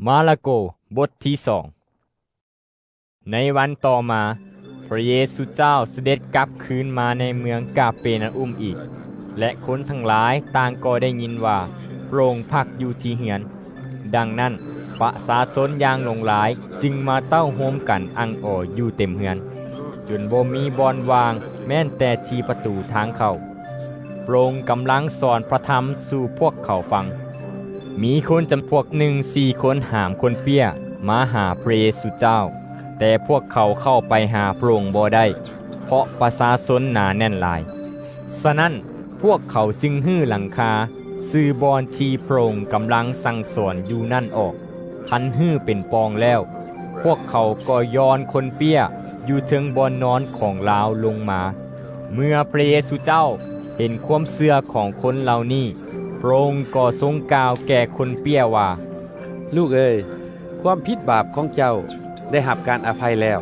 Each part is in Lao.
ມາລະໂກ ບົດທີສອງ. ໃນວັນຕໍ່ມາ, ພຣະເຢຊູເຈົ້າສະເດັດກັບຄືນມາໃນເມືອງກາເປນາອຸມອີກ, ແລະຄົນທັງຫຼາຍຕ່າງກໍໄດ້ຍິນວ່າພຣະອົງພັກຢູ່ທີ່ເຮືອນ. ດັ່ງນັ້ນ, ປະຊາຊົນຢ່າງຫຼວງຫຼາຍຈຶ່ງມາເຕົ້າໂຮມກັນອັ່ງອໍຢູ່ເຕັມເຮືອນ, ຈົນບໍ່ມີບ່ອນວ່າງແມ່ນແຕ່ທີ່ປະຕູທາງເຂົ້າ. ພຣະອົງກຳລັງສອນພຣະທຳສູ່ພວກເຂົາຟັງ. ມີຄົນຈຳພວກໜຶ່ງສີ່ຄົນຫາມຄົນເປ້ຍມາຫາພຣະເຢຊູເຈົ້າ, ແຕ່ພວກເຂົາເຂົ້າໄປຫາພຣະອົງບໍ່ໄດ້, ເພາະປະຊາຊົນໜາແໜ້ນຫຼາຍ. ສະນັ້ນ, ພວກເຂົາຈຶ່ງຮື້ຫຼັງຄາຊື່ບ່ອນທີ່ພຣະອົງກຳລັງສັ່ງສອນຢູ່ນັ້ນອອກ. ຄັນຮື້ເປັນປ່ອງແລ້ວ, ພວກເຂົາກໍຢ່ອນຄົນເປ້ຍຢູ່ເທິງບ່ອນນອນຂອງລາວລົງມາ. ເມື່ອພຣະເຢຊູເຈົ້າເຫັນຄວາມເຊື່ອຂອງຄົນເຫຼົ່ານີ້, ພຣະອົງກໍຊົງກ່າວແກ່ຄົນເປ້ຍວ່າ, ລູກເອີຍ, ຄວາມຜິດບາບຂອງເຈົ້າໄດ້ຮັບການອະໄພແລ້ວ.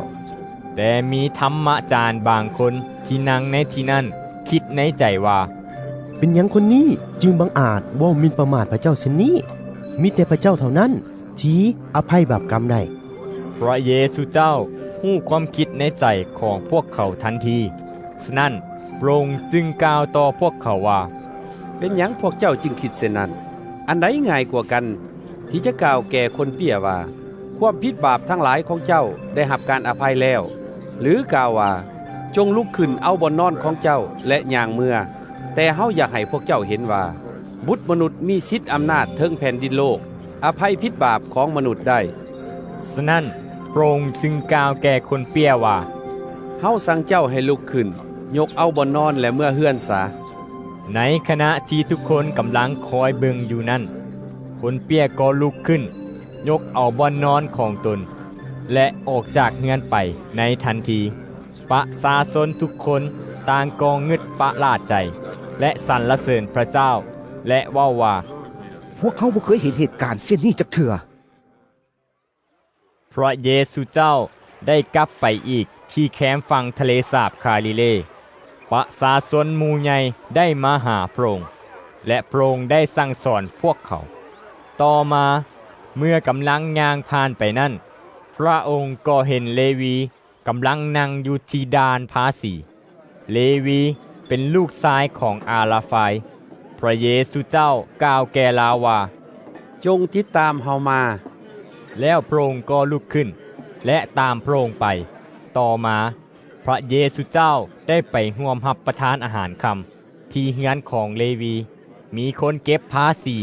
ແຕ່ມີທຳມະຈານບາງຄົນທີ່ນັ່ງໃນທີ່ນັ້ນຄິດໃນໃຈວ່າ, ເປັນຫຍັງຄົນນີ້ຈຶ່ງບັງອາດເວົ້າໝິ່ນປະໝາດພຣະເຈົ້າເຊັ່ນນີ້? ມີແຕ່ພຣະເຈົ້າເທົ່ານັ້ນທີ່ອະໄພບາບກຳໄດ້. ພຣະເຢຊູເຈົ້າຮູ້ຄວາມຄິດໃນໃຈຂອງພວກເຂົາທັນທີ. ສະນັ້ນ, ພຣະອົງຈຶ່ງກ່າວຕໍ່ພວກເຂົາວ່າ, ເປັນຫຍັງພວກເຈົ້າຈຶ່ງຄິດເຊັ່ນນັ້ນ? ອັນໃດງ່າຍກວ່າກັນທີ່ຈະກ່າວແກ່ຄົນເປ້ຍວ່າ, ຄວາມຜິດບາບທັງຫຼາຍຂອງເຈົ້າໄດ້ຮັບການອະໄພແລ້ວ, ຫຼືກ່າວວ່າ, ຈົ່ງລຸກຂຶ້ນເອົາບ່ອນນອນຂອງເຈົ້າ ແລະ ຍ່າງເມືອ? ແຕ່ເຮົາຢາກໃຫ້ພວກເຈົ້າເຫັນວ່າ, ບຸດມະນຸດມີສິດອຳນາດເທິງແຜ່ນດິນໂລກ, ອະໄພຜິດບາບຂອງມະນຸດໄດ້. ສະນັ້ນ, ພຣະອົງຈຶ່ງກ່າວແກ່ຄົນເປ້ຍວ່າ, ເຮົາສັ່ງເຈົ້າໃຫ້ລຸກຂຶ້ນ, ຍົກເອົາບ່ອນນອນ ແລະ ເມືອເຮືອນສາ. ໃນຂະນະທີ່ທຸກຄົນກຳລັງຄອຍເບິ່ງຢູ່ນັ້ນ, ຄົນເປ້ຍກໍລຸກຂຶ້ນ, ຍົກເອົາບ່ອນນອນຂອງຕົນ ແລະ ອອກຈາກເຮືອນໄປໃນທັນທີ. ປະຊາຊົນທຸກຄົນຕ່າງກໍງຶດປະຫຼາດໃຈ ແລະ ສັນລະເສີນພຣະເຈົ້າ ແລະ ເວົ້າວ່າ, ພວກເຮົາບໍ່ເຄີຍເຫັນເຫດການເຊັ່ນນີ້ຈັກເທື່ອ. ພຣະເຢຊູເຈົ້າໄດ້ກັບໄປອີກທີ່ແຄມຝັ່ງທະເລສາບຄາລີເລ. ປະຊາຊົນໝູ່ໃຫຍ່ໄດ້ມາຫາພຣະອົງ ແລະ ພຣະອົງໄດ້ສັ່ງສອນພວກເຂົາ. ຕໍ່ມາ, ເມື່ອກຳລັງຍ່າງຜ່ານໄປນັ້ນ, ພຣະອົງກໍເຫັນເລວີ ກຳລັງນັ່ງຢູ່ທີ່ດ່ານພາສີ. ເລວີເປັນລູກຊາຍຂອງອາລາຟາຍ. ພຣະເຢຊູເຈົ້າກ່າວແກ່ລາວວ່າ, ຈົ່ງຕິດຕາມເຮົາມາ. ແລ້ວພຣະອົງກໍລຸກຂຶ້ນ ແລະ ຕາມພຣະອົງໄປ. ຕໍ່ມາ, ພຣະເຢຊູເຈົ້າໄດ້ໄປຮ່ວມຮັບປະທານອາຫານຄ່ຳ ທີ່ເຮືອນຂອງເລວີ. ມີຄົນເກັບພາສີ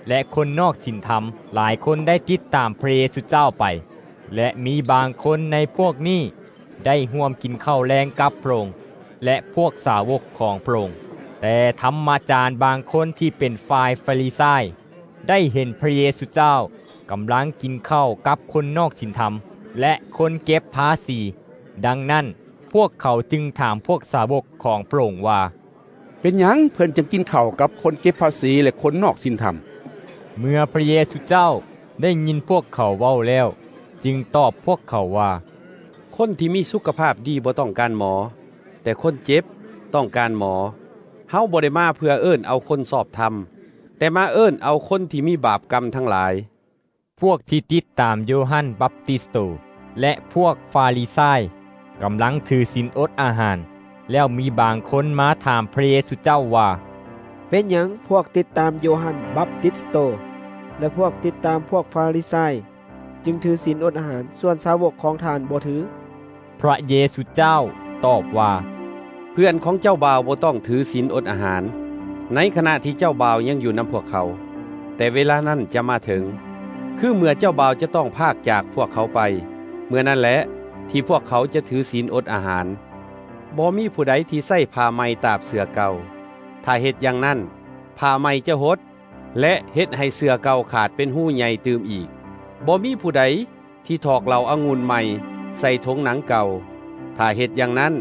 ແລະ ຄົນນອກສິນທຳຫຼາຍຄົນໄດ້ຕິດຕາມພຣະເຢຊູເຈົ້າໄປ ແລະ ມີບາງຄົນໃນພວກນີ້ໄດ້ຮ່ວມກິນເຂົ້າແລງກັບພຣະອົງ ແລະ ພວກສາວົກຂອງພຣະອົງ. ແຕ່ທຳມະຈານບາງຄົນທີ່ເປັນຝ່າຍຟາຣິຊາຍ ໄດ້ເຫັນພຣະເຢຊູເຈົ້າກຳລັງກິນເຂົ້າກັບຄົນນອກສິນທຳ ແລະ ຄົນເກັບພາສີ. ດັ່ງນັ້ນ, ພວກເຂົາຈຶ່ງຖາມພວກສາວົກຂອງພຣະອົງວ່າ, ເປັນຫຍັງເພິ່ນຈຶ່ງກິນເຂົ້າກັບຄົນເກັບພາສີ ແລະ ຄົນນອກສິນທຳ? ເມື່ອພຣະເຢຊູເຈົ້າໄດ້ຍິນພວກເຂົາເວົ້າແລ້ວ, ຈຶ່ງຕອບພວກເຂົາວ່າ, ຄົນທີ່ມີສຸຂະພາບດີບໍ່ຕ້ອງການໝໍ, ແຕ່ຄົນເຈັບຕ້ອງການໝໍ. ເຮົາບໍ່ໄດ້ມາເພື່ອເອີ້ນເອົາຄົນຊອບທຳ, ແຕ່ມາເອີ້ນເອົາຄົນທີ່ມີບາບກຳທັງຫຼາຍ. ພວກທີ່ຕິດຕາມໂຢຮັນບັບຕິສໂຕ ແລະ ພວກຟາຣິຊາຍກຳລັງຖືສິນອົດອາຫານ, ແລ້ວມີບາງຄົນມາຖາມພຣະເຢຊູເຈົ້າວ່າ, ເປັນຫຍັງພວກຕິດຕາມໂຢຮັນບັບຕິສໂຕ ແລະ ພວກຕິດຕາມພວກຟາຣິຊາຍຈຶ່ງຖືສິນອົດອາຫານ, ສ່ວນສາວົກຂອງທ່ານບໍ່ຖື? ພຣະເຢຊູເຈົ້າຕອບວ່າ, ເພື່ອນຂອງເຈົ້າບ່າວບໍ່ຕ້ອງຖືສິນອົດອາຫານ, ໃນຂະນະທີ່ເຈົ້າບ່າວຍັງຢູ່ນຳພວກເຂົາ. ແຕ່ເວລານັ້ນຈະມາເຖິງ, ຄືເມື່ອເຈົ້າບ່າວຈະຕ້ອງພາກຈາກພວກເຂົາໄປ, ເມື່ອນັ້ນແຫຼະທີ່ພວກເຂົາຈະຖືສິນອົດອາຫານ. ບໍ່ມີຜູ້ໃດທີ່ໃຊ້ຜ້າໃໝ່ຕາບເສື້ອເກົ່າ, ຖ້າເຮັດຢ່າງນັ້ນ, ຜ້າໃໝ່ຈະຫົດ ແລະ ເຮັດໃຫ້ເສື້ອເກົ່າຂາດເປັນຮູໃຫຍ່ຕື່ມອີກ. ບໍ່ມີຜູ້ໃດທີ່ຖອກເຫຼົ້າອະງຸ່ນໃໝ່ໃສ່ຖົງໜັງເກົ່າ, ຖ້າເຮັດຢ່າງນັ້ນ,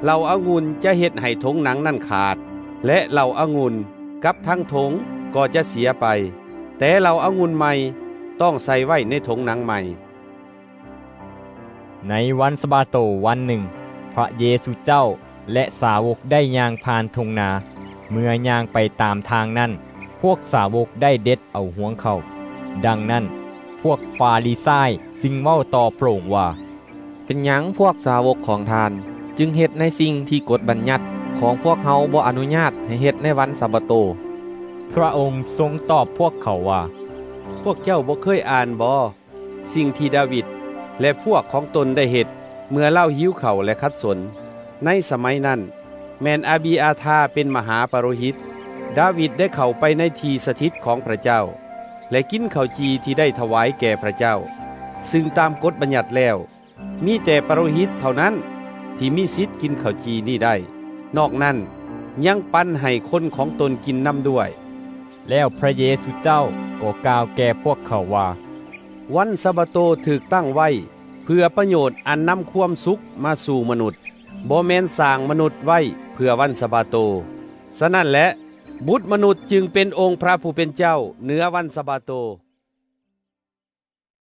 ເຫຼົ້າອະງຸ່ນຈະເຮັດໃຫ້ຖົງໜັງນັ້ນຂາດ, ແລະ ເຫຼົ້າອະງຸ່ນກັບທັງຖົງກໍຈະເສຍໄປ, ແຕ່ເຫຼົ້າອະງຸ່ນໃໝ່ຕ້ອງໃສ່ໄວ້ໃນຖົງໜັງໃໝ່. ໃນວັນສະບາໂຕວັນໜຶ່ງ, ພຣະເຢຊູເຈົ້າ ແລະ ສາວົກໄດ້ຍ່າງຜ່ານທົ່ງນາ. ເມື່ອຍ່າງໄປຕາມທາງນັ້ນ, ພວກສາວົກໄດ້ເດັດເອົາຮວງເຂົ້າ. ດັ່ງນັ້ນ, ພ ພວກຟາຣິຊາຍຈຶ່ງເວົ້າຕໍ່ພຣະອົງວ່າ, ເປັນຫຍັງພວກສາວົກຂອງທ່ານຈຶ່ງເຮັດໃນສິ່ງທີ່ກົດບັນຍັດຂອງພວກເຮົາບໍ່ອະນຸຍາດໃຫ້ເຮັດໃນວັນສາບາໂຕ? ພຣະອົງຊົງຕອບພວກເຂົາວ່າ, ພວກເຈົ້າບໍ່ເຄີຍອ່ານບໍ ສິ່ງທີ່ດາວິດ ແລະ ພວກຂອງຕົນໄດ້ເຮັດເມື່ອລາວຫິວເຂົ້າ ແລະ ຂັດສົນ? ໃນສະໄໝນັ້ນ ແມ່ນອາບີອາທາເປັນມະຫາປະໂລຫິດ, ດາວິດໄດ້ເຂົ້າໄປໃນທີ່ສະຖິດຂອງພຣະເຈົ້າ ແລະ ກິນເຂົ້າຈີ່ທີ່ໄດ້ຖວາຍແກ່ພຣະເຈົ້າ, ຊຶ່ງຕາມກົດບັນຍັດແລ້ວ ມີແຕ່ປະໂລຫິດເທົ່ານັ້ນທີ່ມີສິດກິນເຂົ້າຈີ່ນີ້ໄດ້, ນອກນັ້ນຍັງປັນໃຫ້ຄົນຂອງຕົນກິນນຳດ້ວຍ. ແລ້ວພຣະເຢຊູເຈົ້າກໍກ່າວແກ່ພວກເຂົາວ່າ, ວັນສາບາໂຕຖືກຕັ້ງໄວ້ເພື່ອປະໂຫຍດອັນນຳຄວາມສຸກມາສູ່ມະນຸດ, ບໍ່ແມ່ນສ້າງມະນຸດໄວ້ເພື່ອວັນສາບາໂຕ. ສະນັ້ນແຫຼະ, ບຸດມະນຸດຈຶ່ງເປັນອົງພຣະຜູ້ເປັນເຈົ້າເໜືອວັນສາບາໂຕ.